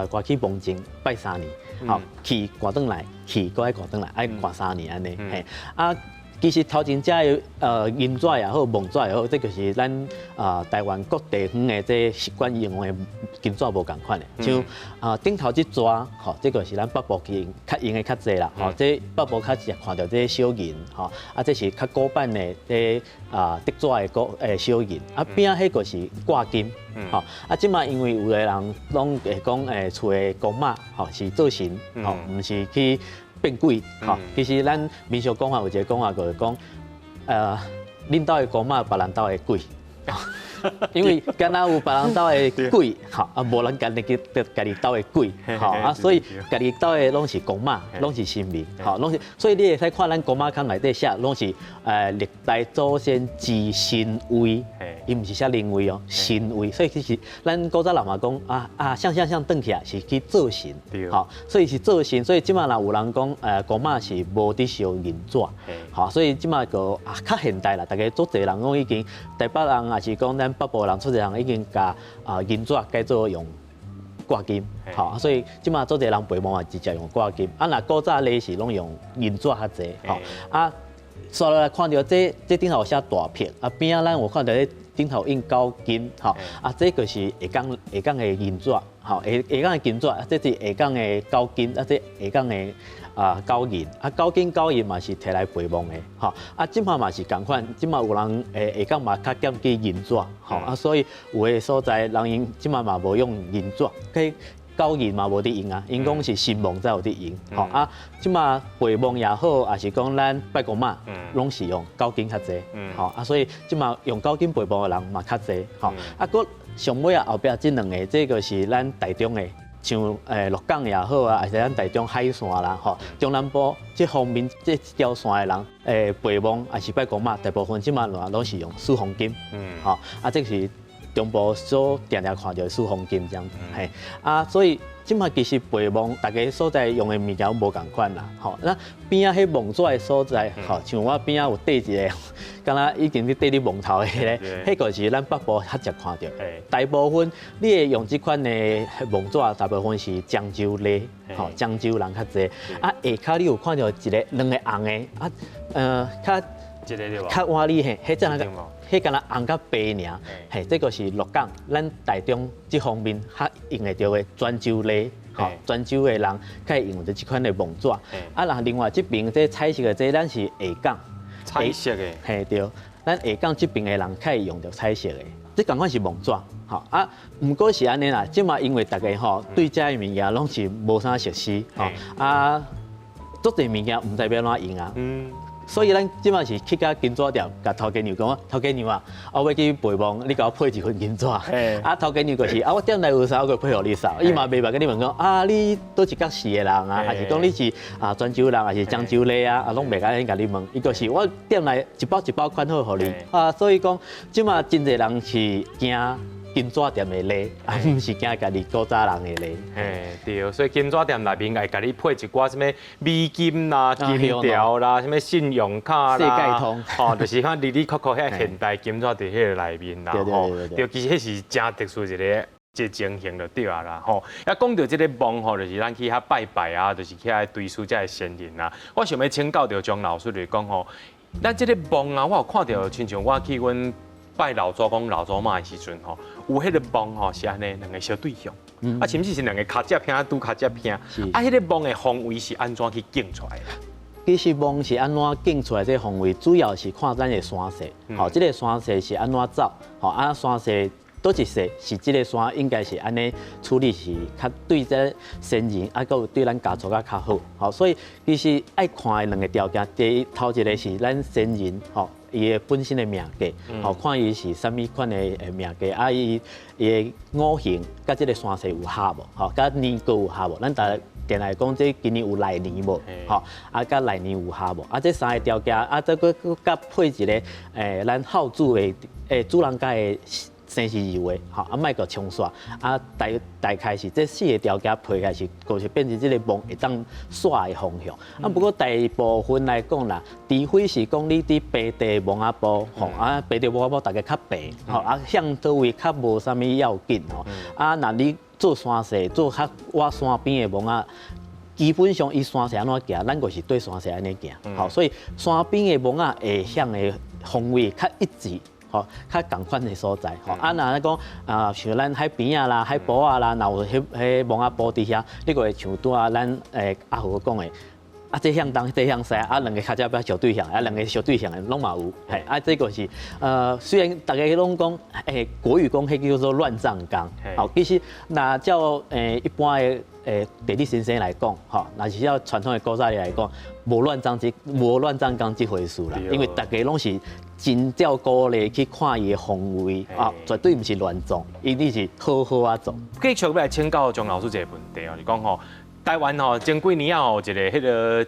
掛去墓前拜三年，吼，去掛轉來，去閣愛掛轉來，愛掛三年按呢，嘿，啊。其實頭前遮的銀紙也好，墓紙也好，這就是咱啊台灣各地方的這習慣用的金紙無仝款的。像啊頂頭這逝，吼，這個是咱北部去較用的較濟啦。吼，這北部較常看著這小銀，吼，啊這是較古板的這啊竹紙的古小銀。啊邊仔彼個是掛金，吼，啊這馬因為有的人攏會講厝的公媽，吼是做神，吼，毋是去變鬼，吼，其實咱民俗講法有一個講法，就是講，恁兜的公媽，別人兜的鬼，因為敢若有別人兜的鬼，吼，啊，無人家己家己兜的鬼，吼，啊，所以家己兜的攏是公媽，攏是神明，吼，攏是，所以你會使看咱公媽龛內底寫，攏是歷代祖先之神位，伊毋是寫靈位哦，神位，所以其實咱古早人嘛講啊啊，像像像轉起來是去做神，吼，所以是做神，所以這馬若有人講公媽是無佇燒銀紙，吼，所以這馬個啊較現代啦，大家足濟人攏已經台北人也是講咱北部人，足濟人已經共啊銀紙改做用掛金，吼，所以這馬足濟人陪墓嘛直接用掛金，啊若古早禮是攏用銀紙較濟，吼，啊，煞落來看著這這頂頭有寫大片，啊邊仔咱有看著這頂頭印九金，吼，啊這個是下港下港的銀紙，吼，下下港的金紙，這是下港的九金，啊這下港的啊九銀，啊九金九銀嘛是提來陪墓的，吼，啊這馬嘛是仝款，這馬有人下港嘛較減去銀紙，吼，啊所以有的所在人𪜶這馬嘛無用銀紙，去九銀嘛無佇用啊，𪜶講是新墓才有佇用，吼啊，這馬陪墓也好，也是講咱拜公媽，攏是用九金較濟，吼啊，所以這馬用九金陪墓的人嘛較濟，吼啊，閣上尾啊後壁這兩个，這個是咱台中的，像鹿港也好啊，還是咱台中海線啦，吼，中南部這方面這條線的人，陪墓也是拜公媽，大部分這馬攏是用四方金，吼啊，這是中部所定定看著的四方金這樣，嘿啊，所以這馬其實陪墓逐家所在用的物件無仝款啦，吼，那邊仔彼墓紙的所在，吼，像我邊仔有綴一个，敢若已經佇綴佇墓頭的彼个，彼個是咱北部較常看著。大部分你會用這款的墓紙，大部分是漳州禮，吼，漳州人較濟。啊，下跤你有看著一个兩个紅的，啊，較這个對無？較倚你嘿，彼陣那個，彼敢若紅佮白爾，嘿，這個是鹿港咱台中這方面較用會著的泉州禮，吼，泉州的人較會用著這款的墓紙。啊，若另外這爿這彩色的這咱是下港，彩色的，嘿對，咱下港這爿的人較會用著彩色的，這仝款是墓紙，吼啊，毋過是按呢啦，這馬因為大家吼對這个物件攏是無啥熟悉，吼啊，足濟物件毋知欲按怎用啊。所以咱這馬是去共金紙店，共頭家娘講，頭家娘啊，我欲去陪墓，你共我配一份金紙。啊，頭家娘就是啊，我店內有啥，我就配予你啥。伊嘛袂捌共你問講，啊，你佗一角市的人啊，還是講你是啊泉州人，還是漳州的啊，啊，攏袂共共你問。伊就是我店內一包一包款好予你。啊，所以講這馬真濟人是驚金紙店的禮，啊，毋是驚家己古早人的禮。嘿，對，所以金紙店內面會共你配一寡啥物美金啦、金條啦、啥物信用卡啦，世界通，吼，就是看哩哩扣扣遐現代金紙佇彼个內面啦，吼，對，其實彼是誠特殊一個情形就對啊啦，吼。啊，講著這个墓吼，就是咱去遐拜拜啊，就是去遐追思這个先人啊。我想欲請教著張老師就是講吼，咱這个墓啊，我有看著，親像我去阮拜老祖公、老祖媽的時陣吼，有彼个墓吼是按呢兩个相對向，啊，甚至是兩个跤脊坪拄跤脊坪，啊，彼个墓的方位是按怎去景出來的？其實墓是按怎景出來？這个方位主要是看咱的山勢，吼，這个山勢是按怎走，吼，啊，山勢佗一勢是這个山應該是按呢處理是較對這先人，啊，閣有對咱家族較較好，吼，所以其實愛看的兩个條件，第一頭一个是咱先人，吼，伊的本身的命格，吼，看伊是啥物款的命格，啊，伊伊的五行佮這个山勢有合無，吼，佮年月有合無？咱逐定來講，這今年有來年無？吼，啊，佮來年有合無？啊，這三个條件，啊，這閣閣佮配一个，咱孝子的主人家的生時日月，吼，啊，莫閣沖煞，啊，大大概是這四个條件配起來是，就是變成這个墓會當煞的方向。啊，不過大部分來講啦，除非是講你佇平地墓仔埔，吼，啊，平地墓仔埔大家較平，吼，啊，向佗位較無啥物要緊，吼，啊，若你做山勢，做較倚山邊的墓仔，基本上伊山勢按怎行，咱就是對山勢按呢行，吼，所以山邊的墓仔會向的方位較一致。吼，較仝款的所在，吼，啊，若講啊，像咱海邊仔啦、海埔仔啦，若有彼彼墓仔埔佇遐，你就會像拄仔咱阿豪講的，啊，這向東，這向西，啊，兩个跤脊相對向，啊，兩个相對向的攏嘛有，嘿，啊，這個是雖然大家攏講，國語講彼叫做亂葬崗，吼，其實若照一般的地理先生來講，吼，若是照傳統的古早來講，無亂葬崗這回事啦，因為大家攏是真照古禮去看伊的方位啊，絕對毋是亂葬，一定是好好仔葬。繼續欲來請教張老師一個問題哦，是講吼，台灣吼前幾年啊吼，一个彼个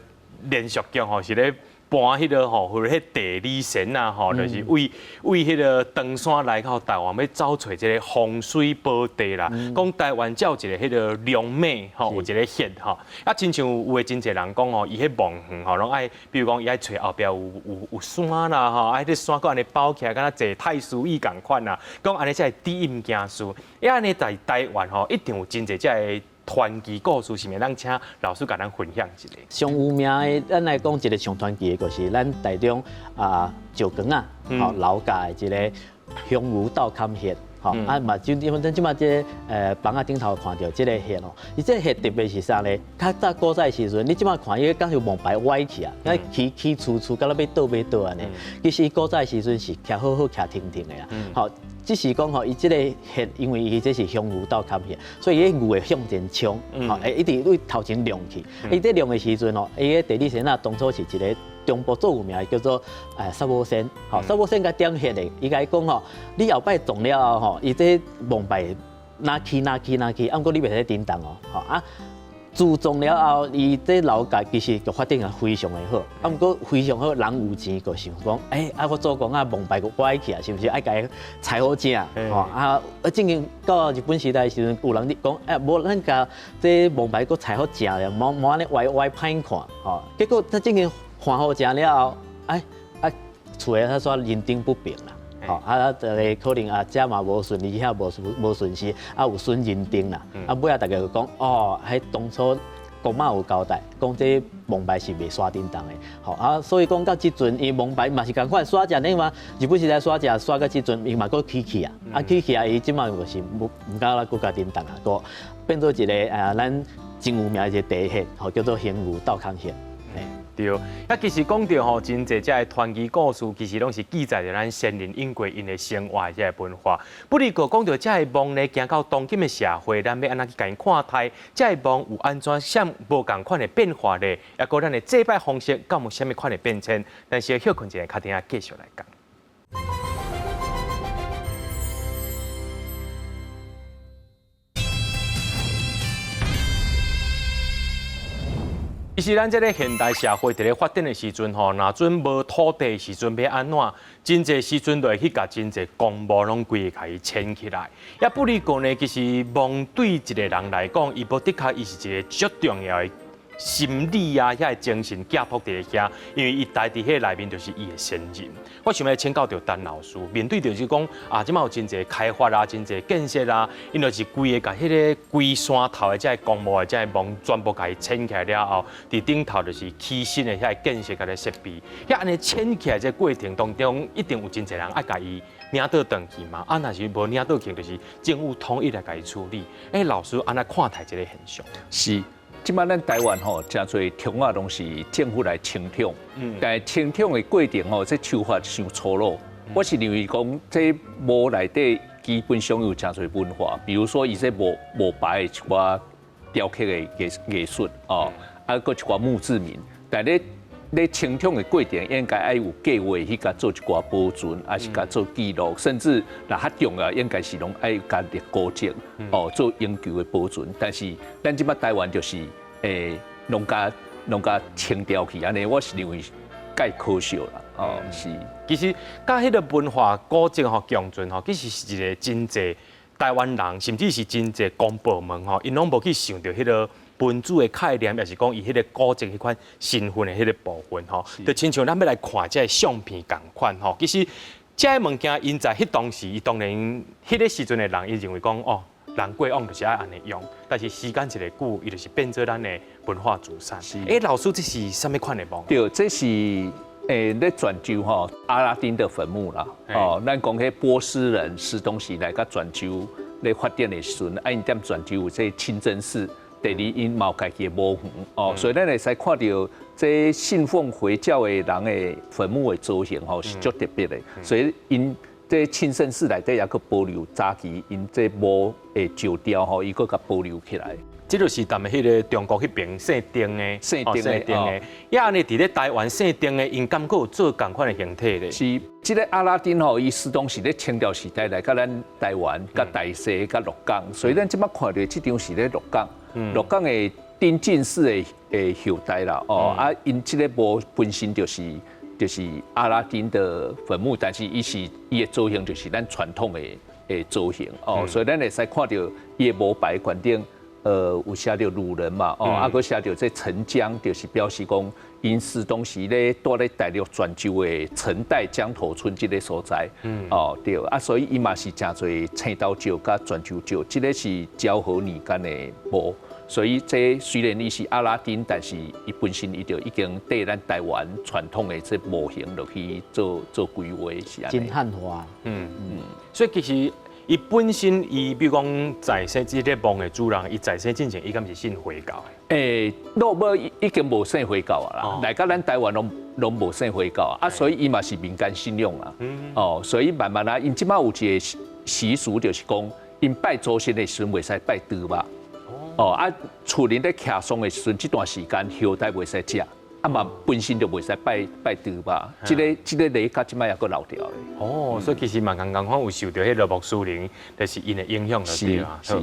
連續劇吼是咧搬彼个吼，或者彼地理仙啊吼，就是為為彼个唐山來到台灣欲走揣這个風水寶地啦。講台灣才有一個彼个龍馬吼，有一个穴吼。啊，親像有的真濟人講吼，伊彼墓園吼，攏愛，比如講伊愛揣後壁有山啦吼，啊，彼山閣按呢包起來，敢若坐太師椅仝款啦。講按呢才會低音驚事。啊，按呢在台灣吼，一定有真濟這个傳奇故事，是毋是咱請老師共咱分享一下？上有名的，咱來講一个上傳奇的，就是咱台中啊石岡仔，吼荖莢的一个香牛斗坎穴，吼啊嘛，就因為咱這馬這个枋仔頂頭看著這个穴哦，伊這个穴特別是啥呢？較早古早的時陣，你這馬看伊敢像墓牌歪去啊，敢起起趨趨，敢若欲倒欲倒按呢。其實伊古早的時陣是徛好好徛挺挺的啦，吼。只是講吼，伊這个穴，因為伊這是香牛斗坎穴，所以伊牛會向前衝，吼，會一直對頭前亮去。伊這亮的時陣吼，伊个地理仙仔當初是一个中部最有名的叫做薩摩仙，吼，薩摩仙共點穴的，伊共伊講吼，你後擺撞了後吼，伊這墓牌若起若起若起，啊，毋過你袂使振動哦，吼啊。自從了後，伊這樓閣其實就發展啊非常的好，啊，毋過非常好，人有錢就想講，欸，啊，我祖公啊，墓牌閣歪去啊，是毋是愛共伊裁好正？吼啊，啊，正經到日本時代的時陣，有人咧講，欸，無咱共這墓牌閣裁好正咧，無無按呢歪歪歹看，吼，結果他正經換好正了後，哎啊，厝的他說認定不平啦。吼啊，逐个可能啊，遮嘛無順利，遐無無順勢，啊有損人定啦。啊，尾仔逐家就講，哦，彼當初公媽有交代，講這墓牌是袂徙振動的，吼啊，所以講到這陣，伊墓牌嘛是仝款徙食呢嘛，日本時代徙食徙到這陣，伊嘛閣起去啊，啊起去啊，伊這馬就是毋敢來閣共振動啊，閣變做一个啊，咱真有名的一个地穴，吼叫做興牛鬥空穴。對，啊，其實講著吼，真濟這个傳奇故事，其實攏是記載著咱先人𪜶過𪜶的生活的這个文化。不過講著這个墓呢，行到當今的社會，咱欲按怎去共伊看待？這个墓有按怎啥無仝款的變化咧？抑閣咱的祭拜方式，敢有啥物款的變遷？但是歇睏一下，較等下繼續來講。其實咱這个現代社會佇咧發展的時陣吼，若準無土地的時陣欲按怎？真濟時陣就會去共真濟公墓攏規个共伊遷起來。也不離講呢，其實墓對一个人來講，伊無的確伊是一個足重要的心理啊，遐个精神寄託佇咧遐，因為伊待佇彼內面就是伊的先人。我想欲請教著陳老師，面對著是講啊，這馬有真濟開發啊，真濟建設啊，𪜶就是規个共彼个規山頭的這个公墓的這个墓全部共伊遷起來了後，佇頂頭就是起新的遐个建設佮个設備。遐按呢遷起來這个過程當中，一定有真濟人愛共伊領倒轉去嘛。啊，若是無領倒去，就是政府統一來共伊處理。欸，老師按怎看待這个現象？是。這擺咱台灣吼，誠濟柱仔攏是政府來清桶，但是清桶的過程吼，這手法傷粗魯。我是認為講，這墓內底基本上有誠濟文化，比如說伊這墓墓牌的一寡雕刻的藝藝術哦，啊，閣一寡墓誌銘。但咧咧清桶的過程，應該愛有計劃去共做一寡保存，抑是共做記錄，甚至若較重要，應該是攏愛共立古蹟哦，做永久的保存。但是咱這擺台灣就是欸，攏共攏共清掉去，按呢，我是認為蓋可惜啦。哦，是。其實佮彼个文化古蹟吼共存吼，其實是一个真濟台灣人，甚至是真濟公部門吼，𪜶攏無去想著彼个文字的概念，抑是講伊彼个古蹟彼款身份的彼个部分吼，就親像咱欲來看這个相片仝款吼，其實這个物件𪜶在彼當時，伊當然彼个時陣的人，伊認為講哦，人過往就是愛按呢用，但是時間一个久，伊就是變做咱的文化資產。欸，老師，這是啥物款的墓？對，這是欸，咧泉州吼阿拉丁的墳墓啦。哦，咱講彼波斯人是當時來佮泉州咧發展的時陣，啊，𪜶踮泉州有這清真寺。第二，𪜶嘛有家己的墓園哦，所以咱會使看著這信奉回教的人的墳墓的造型吼是足特別的，所以𪜶這清真寺內底猶閣保留早期𪜶這墓的石雕吼，伊閣共保留起來。這就是踮彼个中國彼邊姓丁的，姓丁的，姓丁的。抑按呢佇咧台灣姓丁的，𪜶敢閣有做仝款的形體咧？是，這个阿拉丁吼，伊始終是咧清朝時代來佮咱台灣、佮大溪、佮鹿港，所以咱這擺看著這張是咧鹿港，鹿港的頂進士的的後代啦，哦，啊，𪜶這个墓本身就是就是阿拉丁的墳墓，但是伊是伊的造型就是咱傳統的的造型，哦，所以咱會使看著伊的墓牌懸頂。有寫著魯人嘛，哦，啊，閣寫著這陳江，就是表示講，𪜶是當時咧蹛咧大陸泉州的陳埭江頭村這個所在，哦，對，啊，所以伊嘛是誠濟青島石佮泉州石，這个是昭和年間的墓，所以這雖然伊是阿拉丁，但是伊本身伊就已經對咱台灣傳統的這模型落去做做規劃是按呢。真漢化，所以其實。伊本身，伊比如講在生這个墓的主人，伊在生進前，伊敢是信回教的？欸，落尾已經無信回教啊啦，來到咱台灣攏攏無信回教啊，所以伊嘛是民間信仰啊。哦，所以慢慢啊，𪜶這擺有一个習俗，就是講，𪜶拜祖先的時陣袂使拜豬肉。哦，啊，厝裡咧徛喪的時陣，這段時間後代袂使食。啊嘛，本身就袂使拜拜豬肉，這个這个禮到這擺猶閣留著的。哦，所以其實嘛，仝仝款有受著彼个穆斯林，就是𪜶的影響就對啊。是。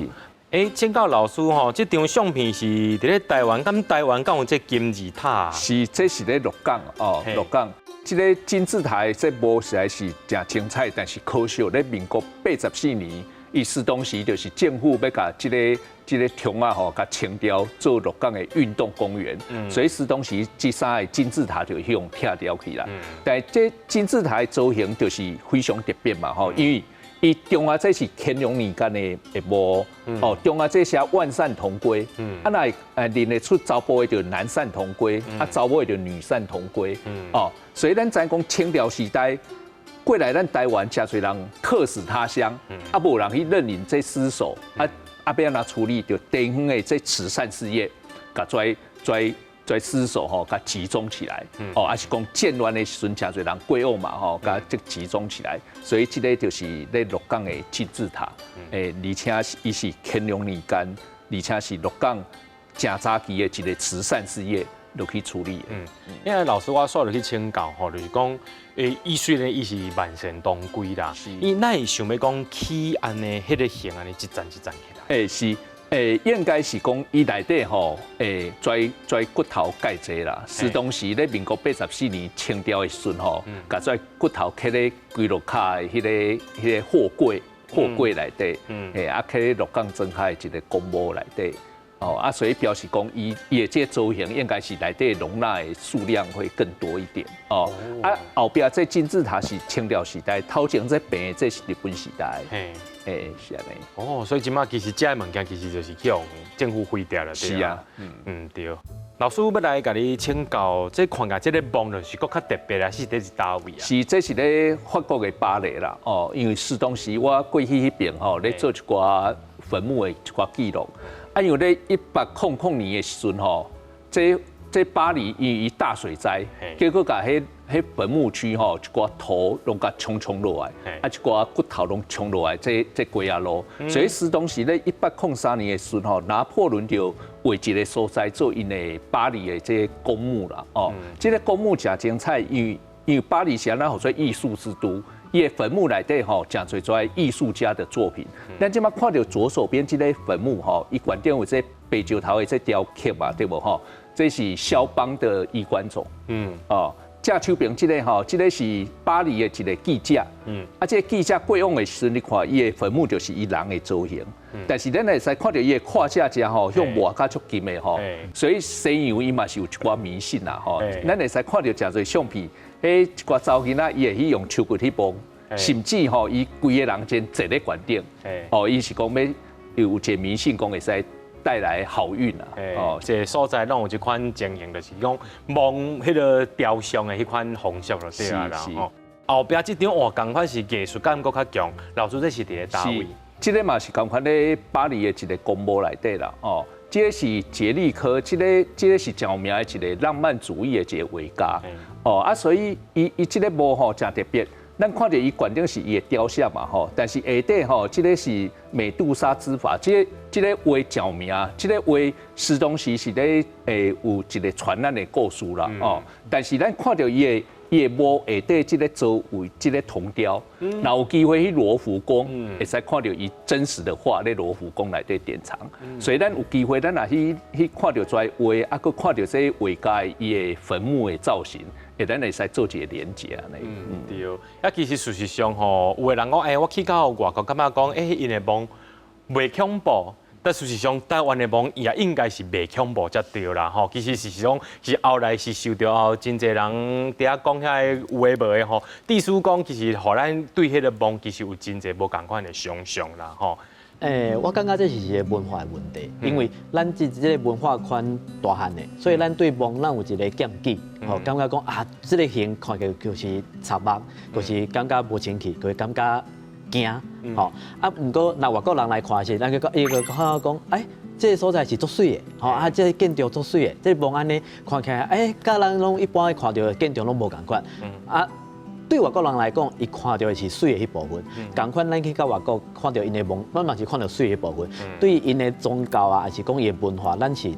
欸，請教老師吼，這張相片是佇咧台灣，敢台灣敢有這金字塔？是，這是咧鹿港哦，鹿港。這个金字塔這墓實在是誠精彩，但是可惜咧民國84年，伊是當時就是政府欲共這个這个柱仔吼，共清掉做鹿港的運動公園，所以是當時這三個金字塔就予拆掉去啦。但這金字塔的造型就是非常特別嘛吼，因為伊中啊，這是乾隆年間的墓，哦，中啊這寫萬善同歸，啊若認得出查埔的就男善同歸，啊查某的就女善同歸，哦，所以咱知講清朝時代過來，咱台灣誠濟人客死他鄉，啊無人去認領這屍首，啊欲按怎處理？就地方的這慈善事業，共這屍首吼，共集中起來，哦，抑是講戰亂的時陣，誠濟人過往嘛，吼，共這集中起來，所以這个就是咧鹿港的金字塔，而且伊是乾隆年間，而且是鹿港誠早期的一个慈善事業落去處理。嗯，因為老師我煞落去請教吼，就是講，伊雖然伊是萬善同歸啦，伊哪會想欲講起按呢彼个形按呢一層一層起來？是。應該是講伊內底吼，跩骨頭蓋濟啦。是當時咧民國84年清朝的時陣吼，共跩骨頭囥咧基洛卡的彼个貨櫃內底，啊，囥咧鹿港莊腳的一个公墓內底。哦，啊，所以表示講伊的這个造型應該是內底容納的數量會更多一點。哦，啊，後壁這金字塔是清朝時代，頭前這平的這是日本時代。是按呢。哦，所以這馬其實這个物件其實就是去予政府毀掉了。是啊，嗯，對。老師欲來共你請教，這看起來這个墓就是閣較特別啊，是佇是佗位啊？是，這是咧法國的巴黎啦。哦，因為是當時我過去彼邊吼，咧做一寡墳墓的一寡記錄。啊，因為咧1800年的時陣吼，這巴黎因為大水災，結果共彼墳墓區吼一寡土攏共沖沖落來，啊一寡骨頭攏沖落來，這街仔路，所以是當時咧1803年的時陣吼，拿破崙就畫一个所在做𪜶的巴黎的這个公墓啦。哦，這个公墓誠精彩，因為巴黎是按怎號做藝術之都，伊的墳墓內底吼，誠濟跩藝術家的作品。咱這馬看著左手邊這个墳墓吼，伊懸頂有這白石頭的這雕刻嘛，對無吼？這是蕭邦的衣冠冢。哦，正手邊這个吼，這个是巴黎的一个記者。啊，這个記者過往的時陣，你看伊的墳墓就是伊人的造型。但是咱會使看著伊的胯下遮吼，向磨甲足金的吼，所以西洋伊嘛是有一寡迷信啦吼。咱會使看著誠濟相片，彼一寡查某囡仔伊會去用手骨去摸，甚至吼伊規个人先坐咧懸頂。哦，伊是講欲有一个迷信，講會使帶來好運啊！哦，這个所在攏有這款情形，就是講望彼个雕像的彼款方式就對啊啦。吼，後壁這張畫仝款是藝術感閣較強。老師，這是佇咧佗位？這个嘛是仝款咧巴黎的一个公墓內底啦。哦，這个是傑利科，這个是誠有名的一个浪漫主義的一个畫家。哦，啊，所以伊這个墓吼誠特別。咱看著伊懸頂是伊的雕像嘛吼，但是下底吼，這个是美杜莎之筏，這个畫誠有名，這个畫是當時是咧有一个傳難的故事啦哦。但是咱看著伊的墓下底這个周圍這个銅雕，若有機會去羅浮宮，會使看著伊真實的畫咧羅浮宮內底典藏。所以咱有機會，咱若去看著這畫，啊，閣看著這畫家伊的墳墓的造型，會咱會使做一個連結按呢。嗯，對。啊，其實事實上吼，有的人講，欸，我去到外國，感覺講，欸，𪜶的墓袂恐怖。但事實上，台灣的墓也應該是袂恐怖才對啦，吼。其實事實上是後來是受著真濟人佇遐講遐个有的無的吼。意思講，其實予咱對彼个墓其實有真濟無仝款的想象啦，吼。我感覺這是一个文化的問題，因為咱這个文化圈大漢的，所以咱對墓咱有一个禁忌，吼，感覺講啊，這个形看起來就是插目，就是感覺無清氣，就會感覺驚，吼。啊，毋過若外國人來看時，咱去講，伊就看講，欸，這个所在是足媠的，吼啊，這个建築足媠的，這个墓按呢看起來，欸，佮咱攏一般看著的建築攏無仝款，啊。對外國人來講，伊看著的是媠的彼部分。仝款咱去到外國看著𪜶的墓，咱嘛是看著媠的彼部分。對𪜶的宗教啊，抑是講伊的文化，咱是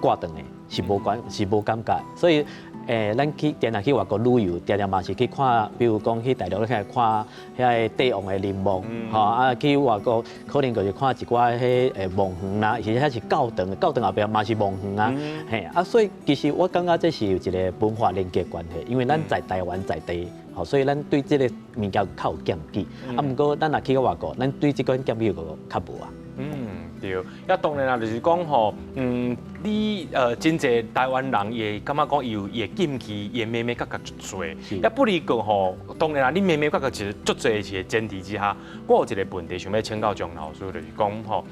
割斷的，是無關，是無感覺。所以，咱去定定去外國旅遊，定定嘛是去看，比如講去大陸去看遐個帝王的陵墓，吼啊去外國可能就是看一寡彼墓園啦，其實遐是教堂，教堂後壁嘛是墓園啊，嘿啊，所以其實我感覺這是有一个文化連結關係，因為咱在台灣在地。吼，所以咱對這个物件較有禁忌。啊，毋過咱若去到外國，咱對這款禁忌就較無啊。嗯，對，啊當然啦，就是講吼，你真濟台灣人伊會感覺講伊有伊的禁忌，伊的眉眉角角足濟。啊，不離講吼，當然啦，你眉眉角角其實足濟是前提之下，我有一個問題想欲請教張老師，就是講吼，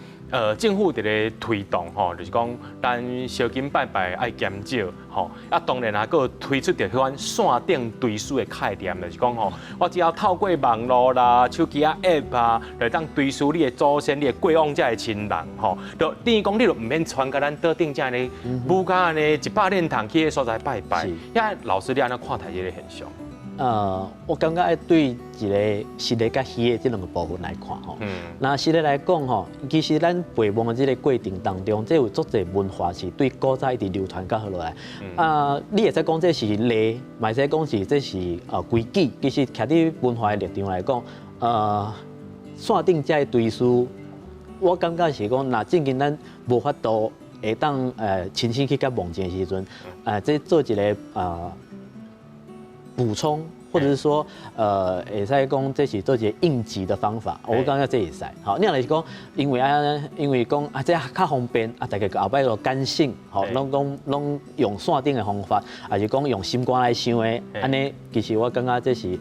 政府佇咧推動吼，就是講咱燒金拜拜愛減少吼，啊當然啊，閣有推出著彼款線頂追思的概念，就是講吼，我只要透過網路啦、手機仔 App 啊，就會當追思你的祖先、你的過往這的親人吼，就等於講你就毋免傳共咱桌頂遮呢，舞甲按呢一百輪筒去彼个所在拜拜。遐老師你按怎看待這个現象？我感覺愛對一个實的佮虛的這兩个部分來看吼。那實的來講吼，其實咱陪墓的這个過程當中，這有足濟文化是對古早一直流傳佮落來。啊，你會使講這是禮，嘛會使講是這是規矩。其實徛佇文化的立場來講，線頂這个追思，我感覺是講，若正經咱無法度會當親身去佮墓前的時陣，這做一个補充，或者是說，會使講這是做一個應急的方法，我感覺這會使。好，你若是講，因為啊，因為講啊，這較方便啊，大家後擺就感性，吼，攏講攏用線頂的方法，抑是講用心肝來想的，按呢，其實我感覺這是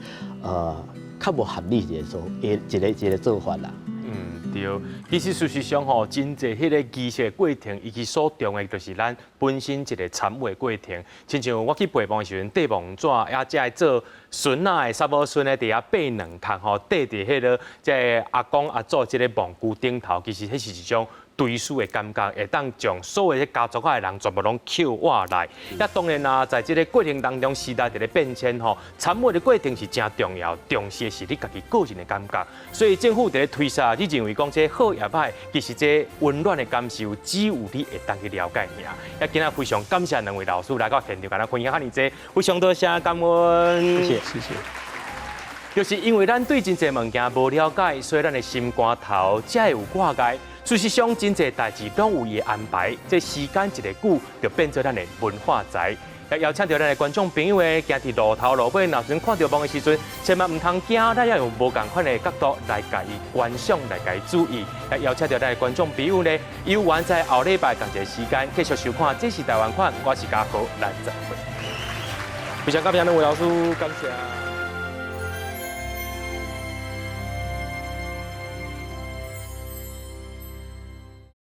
較無合理一個做一個一個做法啦。嗯，對，其實事實上吼，真濟彼个儀式的過程，伊其實所重的就是咱本身一個參與的過程。親像我去陪墓的時陣，缀墓紙，啊，才會做孫仔的、查某孫的佇遐爬兩空吼，綴佇彼个這个阿公阿祖這个墓龜頂頭，其實彼是一種追思的感覺，會當將所有的家族仔的人全部攏抾活來。啊，當然啦，在這个過程當中，時代佇咧變遷吼，參與的過程是誠重要，重視的是你家己個人的感覺。所以政府佇咧推捒，你認為講這好抑歹，其實這溫暖的感受，只有你會當去了解爾。啊，今仔非常感謝兩位老師來到現場，共咱分享遐爾濟，非常多謝，感恩。謝謝，謝謝。就是因為咱對真濟物件無了解，所以咱的心肝頭才會有掛礙。事實上，真濟代誌攏有伊的安排，這時間一个久，就變做咱的文化財。也邀請著咱的觀眾朋友的，行佇路頭路尾，若陣看著墓的時陣，千萬毋通驚，咱要用無仝款的角度來共伊觀賞，來共伊注意。也邀請著咱的觀眾朋友呢，有緣在後禮拜仝一个時間繼續收看《這是台灣款》，我是嘉豪，咱再會。非常感謝兩位老師，感謝。